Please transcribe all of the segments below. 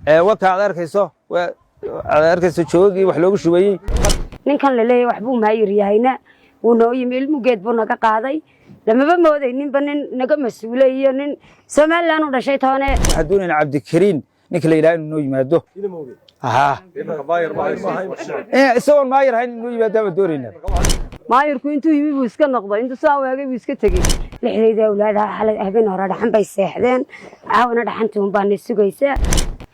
Waka aad arkayso, aad arkayso joogagii wax loogu shubayey. Ninkan la leeyahay waxbuu maayir yahayna wuu noo yimi, ilmugeed buu naga qaaday. Lamaba moodayninba nin naga mas-uulay iyo nin Somaliland u dhashay toone. Waxaan doonaynaa Cabdikariin ninka la yidhaha inuu noo yimaado. Isagoon maayir ahayn inuu noo yimaado baan doonaynaa. Maayirku intuu yimi buu iska noqday, intuu saa waagay buu iska tegey. Lixdayda awlaadaha xalay habeen hore dhaxan bay seexdeen, caawana dhaxantii un baana sugaysaa.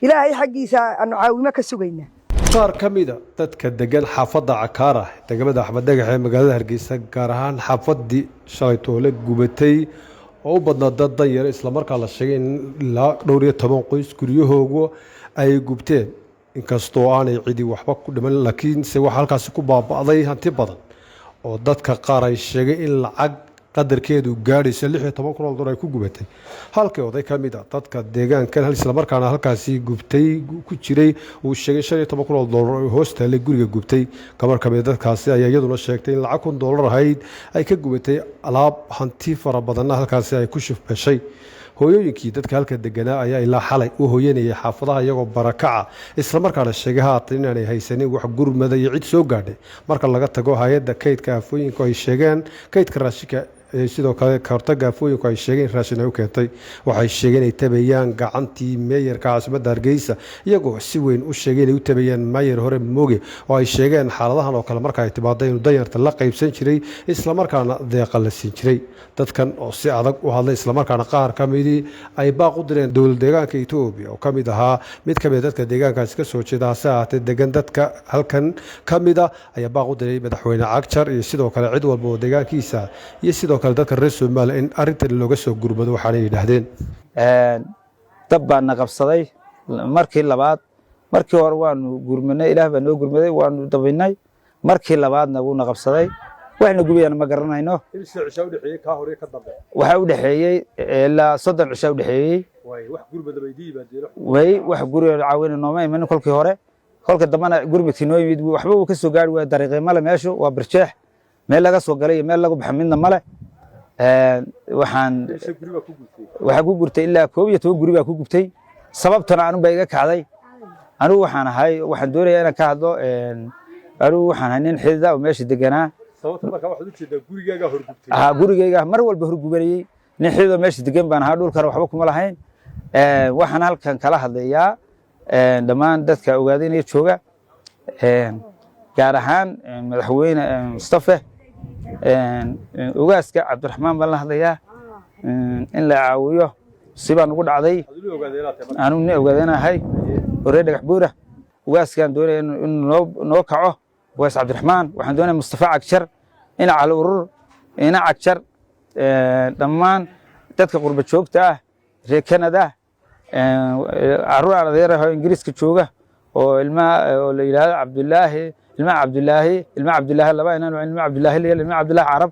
Ilaahay xaggiisa aanu caawimo ka sugaynaa. Qaar ka mida dadka degan xaafadda Cakaara, degmada Axmed Dhagax ee magaalada Hargeysa, gaar ahaan xaafaddii shalay toole gubatay oo u badnaa dad danyar, islamarkaa la sheegay in ilaa dhowr iyo toban qoys guryahoogu ay gubteen, inkastoo aanay cidi waxba ku dhiman, laakiinse waxaa halkaasi ku baaba'day hanti badan oo dadka qaar ay sheegay in lacag qadarkeedu gaadhayso 16,000 oo dollar ay ku gubatay. Halkii oday ka mid a dadka deegaankan, islamarkaana halkaasi gubtay ku jiray, uu sheegay 15,000 oo dollar oo hoos taallay guriga gubtay. Gabar ka mid dadkaasi ayaa iyaduna sheegtay in lacag $1,000 ahayd ay ka gubatay, alaab hanti fara badanna halkaasi ay ku shufbashay. Hooyooyinkii dadka halka deganaa ayaa ilaa xalay u hooyanayay xaafadaha iyagoo barakaca, islamarkaana sheegay haatan inaanay haysanin wax gurmada iyo cid soo gaadhay marka laga tago hay-adda kaydka aafooyinku ay sheegeen kaydka raashinka. Sidoo kale kahortaga aafooyinku ay sheegeen in raashin ay u keentay. Waxay sheegeen inay tabayaan gacantii meeyarka caasimadda Hargeysa, iyagoo si weyn u sheegay inay u tabayaan maayar hore Mooge, oo ay sheegeen xaaladahan oo kale marka ay timaado inuu danyarta la qaybsan jiray, islamarkaana deeqa la siin jiray. Dadkan oo si adag u hadlay, islamarkaana qaar ka midii ay baaq u direen dowlad deegaanka Etoobiya, oo ka mid ahaa mid ka mid dadka deegaankaasi ka soo jeeda hase ahaatee degan dadka halkan ka mid a, ayaa baaq u diray madaxweyne Cagjar iyo sidoo kale cid walba oo deegaankiisa iyo sidoo kale dadka reer Soomaaliya in arrintan looga soo gurmado. Waxaanay yidhaahdeen: Dab baa na qabsaday markii labaad. Markii hore waanu gurmanay, Ilaah baa noo gurmaday, waanu dabinay. Markii labaadna wuuna qabsaday, waxna gubayana ma garanayno. Waxaa u dhexeeyey ilaa 30 cishaa u dhexeeyey. Way wax guriga caawina nooma imanin kolkii hore. Kolka dambena gurmadkii noo yimid waxba uu ka soo gaari waaya. Dariiqi male, meeshu waa birjeex, meel laga soo galay iyo meel lagu baxa midna male. Waxaa ku gurtay ilaa 11 guri baa ku gubtay. Sababtana anigu baa iga kacday. Anigu waxaan ahay, waxaan doonayaa inaan ka hadlo, anigu waxaan ahay nin xidida oo meesha deganaa. Gurigayga mar walba horgubanayey. Nin xididoo meesha degan baan ahaa, dhulkana waxba kuma lahayn. Waxaan halkan kala hadlayaa dhammaan dadka ogaadinaya jooga, gaar ahaan madaxweyne Mustafe, ugaaska Cabdiraxmaan baan la hadlayaa in la caawiyo. Sibaa nugu dhacday. Anigu nin ogaadanahay horee Dhagax Buura. Ugaaskaan doonaya inuu noo kaco, ugaas Cabdiraxmaan. Waxaan doonaya Mustafa Cagjar, ina Cali Urur, ina Cagjar, dhammaan dadka qurba joogta ah, reer Canada, carruur aan adeeraho Ingiriiska jooga oo ilmaha oo la yidhaahdo Cabdulaahi, ilmaha Cabdulaahi, ilmaha Cabdulaahi laba inan, ilmaha Cabdulaahi Liyal, ilmaha Cabdulaahi Carab.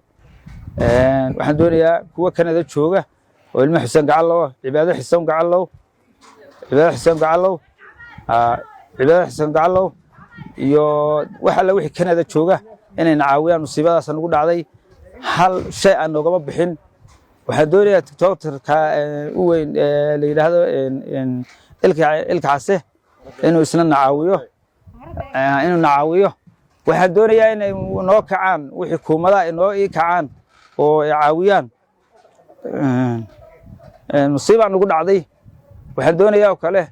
Waxaan doonayaa kuwa Canada jooga oo ilmaha Xuseen Gacalow, Cibaado Xuseen Gacalow, Cibaado Xuseen Gacalow, Cibaado Xuseen Gacalow iyo wax alla wixii Canada jooga inayna caawiyaan. Musiibadaas nagu dhacday hal shay aan noogama bixin. Waxaan doonayaa tiktokerka u weyn la yidhaahdo Ilka Case inuu isna nacaawiyo, inuu nacaawiyo. Waxaan doonayaa inay noo kacaan wixii kuumadaha noo ii kacaan oo ay caawiyaan. Musiibaa nagu dhacday. Waxaan doonayaa oo kale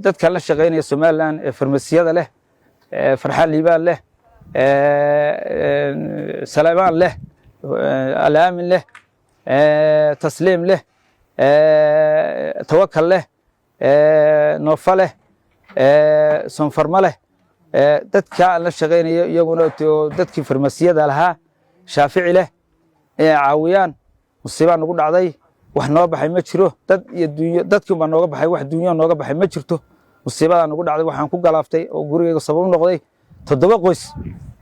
dadka la shaqaynaya Somaliland ee farmasiyada leh, Farxaan Liibaan leh, Saleymaan leh, Alaamin leh, Tasliim leh, Tawakal leh, Noofa leh, Soonfarma leh, dadka aan la shaqaynayo iyaguna dadkii farmasiyada lahaa, Shaafici leh, inay caawiyaan. Musiibaa nagu dhacday, wax noo baxay ma jiro. Dad iyo dunyo dadkii baa nooga baxay, wax dunyo nooga baxay ma jirto. Musiibadaa nagu dhacday waxaan ku galaaftay oo gurigayga sabab u noqday toddoba qoys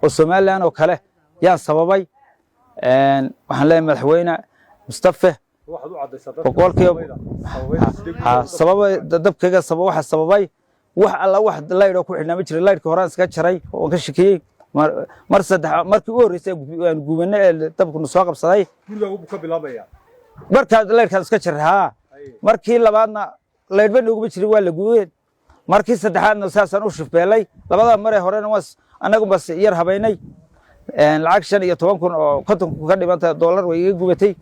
oo Somaliland oo kale yaan sababay. Waxaan leeyahay madaxweyne Mustafe boqolkiiba sababay dabkayga. Waxa sababay wax alla wax laydh oo ku xidhnaa ma jira. Laydhka horaan iska jaray oo ka shakiyey mar saddex. Markii u horreysay aan gubanay ee dabkuna soo qabsaday, markaa laydhkaan iska jaray. Haa, markii labaadna laydhba nooguma jirin, waa la gubeen. Markii saddexaadna saasaan u shufbeelay. Labada maree horena waa annagu bas yar habaynay. Lacag 15,000 oo 50 kun ka dhimanta doolar way iga gubatay.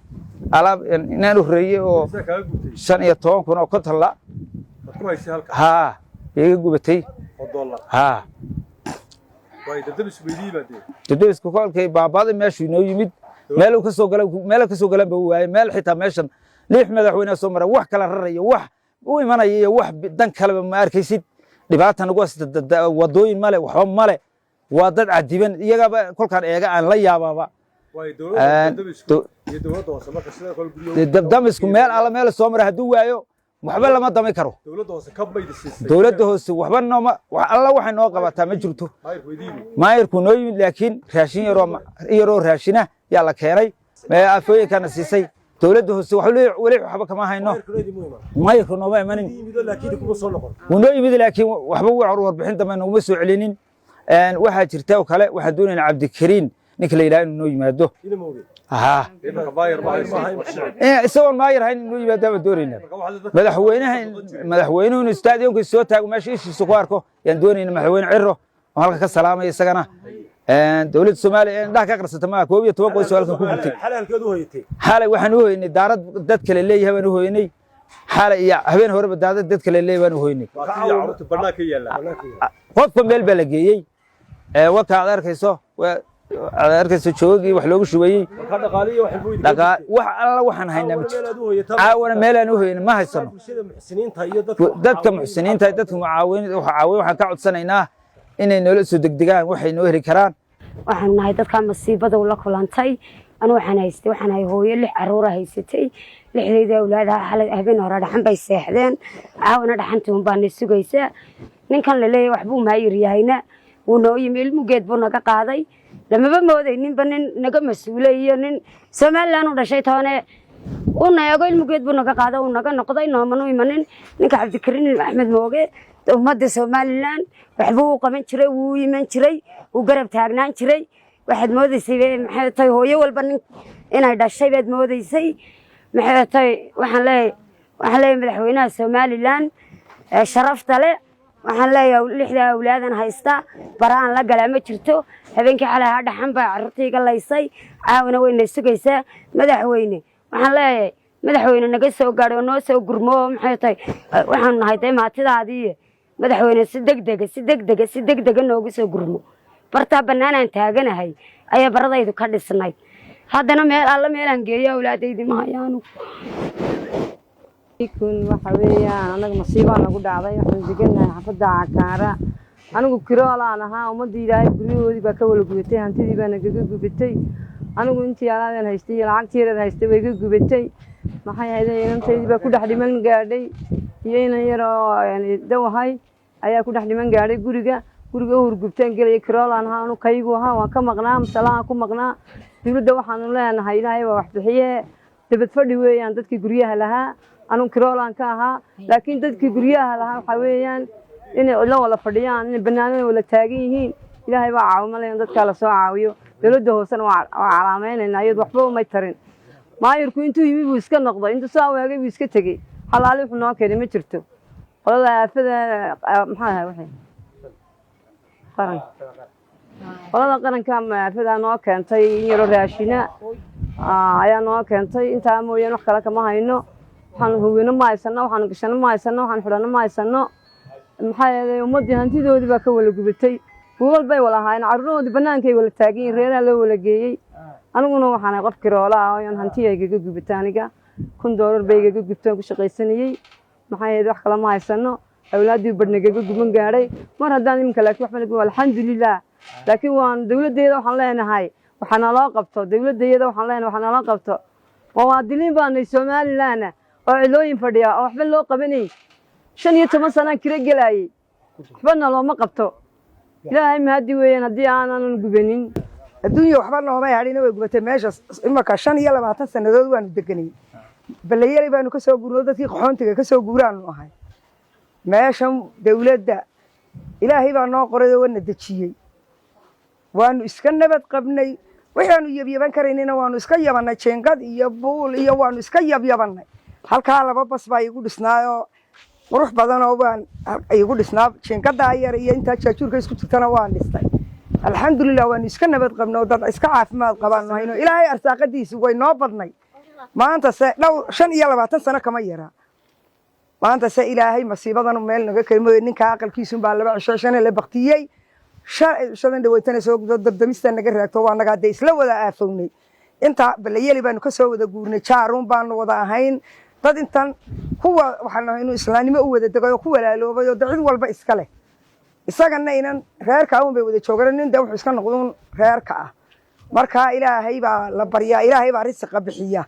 Alaab inaan u horeeyey oo 15,000 oo 50 la haa iga gubatay haa. Dabdabisku kolkay baabaaday meeshuu inoo yimid, meel uu ka soo gala, meel ka soo galan ba waayey. Meel xitaa meeshan lix madaxweyne soo mara, wax kala raraya, wax u imanaya iyo wax dan kaleba ma arkaysid. Dhibaata nagu haysta, wadooyin male, waxba male, waa dad cadiban. Iyagaba kolkaan eega aan la yaabaaba. Dabdamisku meel alla meel soo mara hadduu waayo, waxba lama dami karo. Dowladda hoose waxba nooma, alla waxay noo qabataa ma jirto. Maayirku noo yimid, laakiin raashin yaroo raashina yaa la keenay, afooyinkana siisay dowladda hoose. Weli waxba kama hayno. Maayirku nooma imanin. Wuu noo yimid, laakiin waxba warbixin dambe noguma soo celinin. Waxaa jirta oo kale, waxaan doonaynaa Cabdikariin ninka la yidhaha inuu noo yimaado. Isagoon maayir hayn inuu yimaado baan doonaynaa. Madaxweynaha, madaxweynuhu inuu stadionka soo taago, meesha ishiisa ku arko yaan doonayna. Madaxweyne Ciro oo halka ka salaamaya isagana. Dowladda Soomaaliya indhaha ka qarsata maaha 11 qoys oo halkan ku gubtay. Xalay waxaan u hoynay daarad dad kale leeyahay baan u hoynay. Xalay iyo habeen horeba daarad dad kale leeyahay baan u hoynay. Qofka meel baa la geeyey. Waka aad arkayso, aad arkayso joogagii wax loogu shubayey. Wax alla waxaan haynaa ma jirto. Caawana meelaan u hoyna ma haysano. Dadka muxsiniinta, dadka mucaawin caawin, waxaan ka codsanaynaa inay noola soo degdegaan waxay noo heli karaan. Waxaan nahay dadkaa masiibada la kulantay. Anu waxaan haystay, waxaan ahay hooyo lix caruura haysatay. Lixdayda awlaadaha xalay habeen hore dhaxan bay seexdeen, caawana dhaxantii un baana sugaysaa. Ninkan la leeyahay waxbuu maayir yahayna wuu noo yimi, ilmugeed buu naga qaaday. Lamaba moodayninba nin naga mas-uule iyo nin Somaliland u dhashay toone. U neego ilmugeed buu naga qaado, uu naga noqday, noomanu imanin. Ninka Cabdikariin Axmed Mooge ummadda Somaliland waxbuu u qaban jiray, wuu iman jiray, wuu garab taagnaan jiray. Waxaad moodaysay, maxay tahay, hooyo walba nin inay dhashay baad moodaysay. Maxay tahay, waxaan leeyahay madaxweynaha Somaliland ee sharafta leh, waxaan leeyahay lixda awlaadan haysta baraan la galaa ma jirto. Habeenkii xalay ahaa dhaxan baa carruurtayga laysay, caawana wayna sugaysaa. Madaxweyne, waxaan leeyahay, madaxweyne, naga soo gaadho oo noo soo gurmo. Maxay tahay, waxaanu nahay dee maatidaadii. Madaxweyne, si degdega, si degdega, si degdega noogu soo gurmo. Bartaa bannaanaan taaganahay ayaa baradaydu ka dhisnayd. Haddana meel alla meelaan geeyo awlaadaydi ma hayaanu. Kun waxa weeyaan, anaga masiibaa nagu dhacday. Waxaan degannahay xaafadda Cakaara. Anigu kiroolaan ahaa. Ummadda Ilaahay guryahoodii baa ka wala gubatay, hantidii baa nagaga gubatay. Anigu intii alaabaan haystay iyo lacagtii yareed haystay way ga gubatay. Maxay hayday, inantaydii baa ku dhex dhiman gaadhay iyo inan yaroo dawahay ayaa ku dhex dhiman gaadhay guriga. Guriga u hurgubtaan gelaya. Kiroolaan ahaa anu, kaygu ahaa, waan ka maqnaa, masalahaan ku maqnaa. Dowladda waxaanu leenahay, Ilaahay baa wax bixiye, dabad fadhi weeyaan dadkii guryaha lahaa. Anugu kiroolaan ka ahaa, laakiin dadkii guryaha lahaa waxaa weeyaan inay cidlo wada fadhiyaan, inay bannaanada wada taagan yihiin. Ilaahay baa caawimalayan, dadkaa lasoo caawiyo. Dowladda hoosena waa calaamaynaynaa, iyadu waxba umay tarin. Maayirku intuu yimi buu iska noqday, intuu saa waagay buu iska tegey. Xalaali wuxuu noo keenay ma jirto. Qolada aafada maxaa ahay, waxay qaran, qolada qaranka aafadaa noo keentay in yaroo raashina ayaa noo keentay. Intaa mooyaane wax kale kama hayno. Waxaanu hubino ma haysano, waxaanu gashano ma haysano, waxaanu xidhano ma haysano. Maxaa yeelay, ummaddii hantidoodii baa ka wala gubatay. Buulal bay wala ahaayeen, carruurahoodii bannaankay wala taagan yihiin, reeraha loo wala geeyey. Aniguna waxaan ahay qof kiroola ah oo hanti ay igaga gubata. Aniga $1000 bay igaga gubtaan ku shaqaysanayey. Maxaa yeelay, wax kale ma haysano. Awlaaddii badhnagaga guban gaadhay mar haddaan iminka, laakiin waxba nagu, alxamdulilah. Laakiin waan dowladdeeda waxaan leenahay waxaa naloo qabto. Dowladdeeda waxaan leenahay waxaa naloo qabto. Muwaadiniin baanay Somaliland oo cidlooyin fadhiya oo waxba loo qabanay. 15 sanaan kiro gelaayey, waxba nalooma qabto. Ilaahay mahadi weeyaan haddii aanan gubanin. Adduunya waxba noomay hadhina, way gubatay meesha. Imaka 25 sannadood waanu deganay. Balayelay baanu ka soo guurno, dadkii qaxoontiga ka soo guuraanu ahay. Meeshan dawladda Ilaahay baa noo qoray oo wana dejiyey. Waanu iska nabad qabnay. Waxaanu yabyaban karaynayna waanu iska yabannay, jeengad iyo buul iyo waanu iska yabyabannay. Halkaa laba bas baa igu dhisnaayoo. Qurux badanoo baan igu dhisnaa, jiingadaa yar iyo intaa jaajuurka isku jirtana waan dhistay. Alxamdulilah, waanu iska nabad qabno, dad iska caafimaad qabaanu hayno. Ilaahay arsaaqadiisu way noo badnay. Maanta se dhowr 25 sano kama yaraa. Maanta se Ilaahay masiibadan meel naga kelmooye. Ninka aqalkiisun baa 2 cisho shana la baktiyey, shadan dhaweytana soo gudo. Dabdamista naga raagto, waa nagaa dee isla wada aafownay. Intaa balayeli baanu ka soo wada guurnay, jaaruun baanu wada ahayn. Dad intan kuwa waxaan nahay inuu islaamnimo u wada degay oo ku walaaloobay oo de cid walba iska leh. Isagana inan reerka un bay wada joogaan. Nin de wuxuu iska noqduun reerka ah. Marka Ilaahay baa la baryaa, Ilaahay baa risiqa bixiya.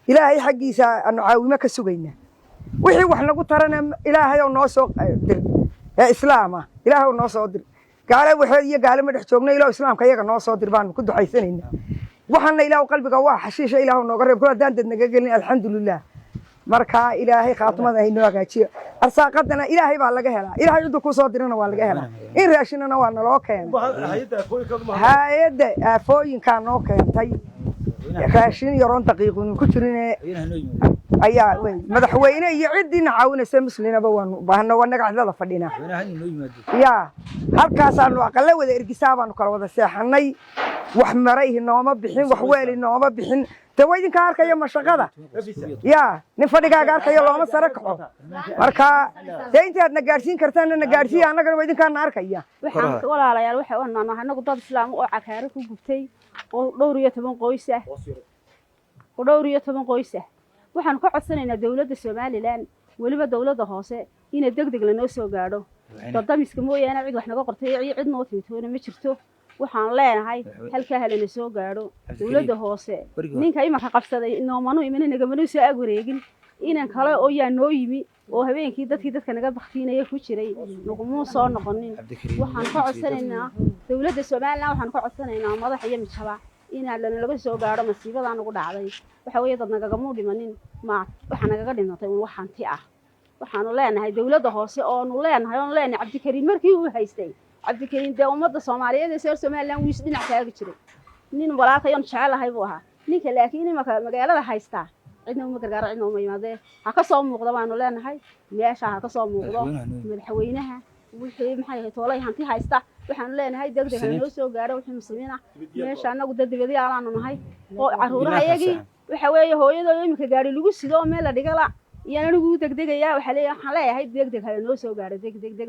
Ilaahay xaggiisa aanu caawimo ka sugaynaa. Wixii wax nagu tarana Ilaahay oo noo soo dir ee islaam ah, Ilaahay oo noo soo dir. Gaale waxeed iyo gaale ma dhex joogno. Ilaah islaamka iyaga noo soo dir baanu ku ducaysanaynaa. Waxaana Ilaah qalbiga waa xashiisha, Ilaah nooga reeb kul haddaan dad naga gelin. Alxamdulilah. Marka Ilaahay khaatimada haynoo hagaajiyo. Arsaaqadana Ilaahay baa laga helaa, Ilaahay ciduu ku soo dirana waa laga helaa. In raashinana waa naloo keenay, hay-adda aafooyinkaa noo keentay raashin yaroon daqiiqunu ku jirin ayaa wey. Madaxweyne iyo ciddiina caawinaysa muslinaba waanu baahno. Waa naga cidlada fadhinaa ya. Halkaasaanu aqala wada ergisaa baanu kala wada seexanay. Wax marayhi nooma bixin, wax weeli nooma bixin. De waa idinka arkaya mashaqada ya. Nin fadhigaaga arkayo looma sare kaco. Marka dee intaad na gaadhsiin kartaanna na gaadhsiiya, annagana waa idinkaana arkaya. Waxaan walaalayaal, waxa aan anagu dad islaam oo Cakaaro ku gubtay oo dhowr iyo toban qoys ah, oo 14 qoys ah. Waxaan ka codsanaynaa dowladda Somaliland, weliba dowladda hoose, inay deg deg lanoo soo gaadho. Dadamiska mooyaane cid wax naga qortay iyo cid noo timitoona ma jirto. Waxaan leenahay halkaa halana soo gaadho dowladda hoose. Ninka imanka qabsaday noomanu imina, nagamanu soo ag wareegin. Inan kale oo yaa noo yimi oo habeenkii dadkii dadka naga baktiinaya ku jiray nagumuu soo noqonin. Waxaan ka codsanaynaa dowladda Somaliland, waxaan ka codsanaynaa madax iyo mijaba inaa lanalaga soo gaadho masiibadaa nagu dhacday. Waxa weeye dad nagagamuu dhimanin, ma waxaa nagaga dhimatay un wax hanti ah. Waxaanu leenahay dowladda hoose oonu leenahay, oonu leenahay Cabdikariin markii uu haystay, Cabdikariin dee ummadda Soomaaliyeed ee reer Somaliland wiis dhinac taagi jiray, nin walaalkayoon jecelahay buu ahaa ninka. Laakiin imaka magaalada haystaa cidna uma gargaaro, cidna uma yimaadee. Ha ka soo muuqda baanu leenahay meesha, ha ka soo muuqdo madaxweynaha. Wixii maxay ahayd toolay hanti haysta waxaanu leenahay deg deg hanoo soo gaaro. Wixii muslimiin ah meesha, annagu dad dibadyaalaanu nahay oo carruurahayagii waxa weeye hooyadoo iminka gaari lagu sido oo meel la dhigala iyaan anigu u degdegayaa. Waxaa leeyahay, waxaan leeyahay deg deg hala noo soo gaaro, deg deg deg.